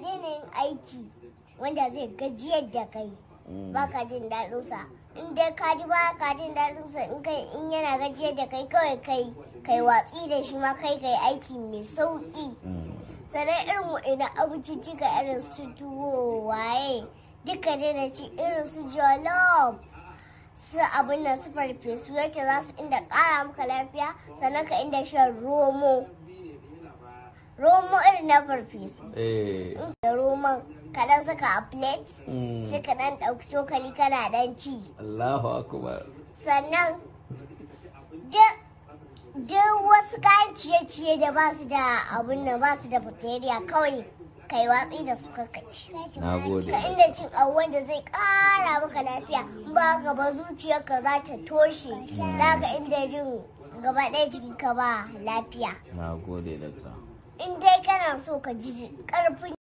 Daina yin aiki wanda zai gajiyar da kai. Baka jin daɗin sa. In dai ka ji ba ka jin daɗin sa, in kai in yana gajiyar da kai, kawai kai watsi da shi ma, kai aiki mai sauki. Sannan irin waɗannan abinciccika, irin su tuwo waye, duka daina ci, irin su jollof, su abin nan, su farfesu, yacce za su inda ƙara maka lafiya. Sannan ka inda shan romo, romo irin na farfesu. Da roman ka dan saka a plate, sai ka dan ɗauki cokali kana dan ci. Allahu akbar. Sannan duk wasu kayan ciye-ciye da ba su da abun nan, ba su da bacteria, kawai kai watsi da su, kakkaci. Na gode. Ka inda cin abu wanda zai kara maka lafiya. In ba haka ba, zuciyarka za ta toshe, za ka inda jin gaba ɗaya jikinka ba lafiya. Na gode, dakta. In dai kana so ka ji karfin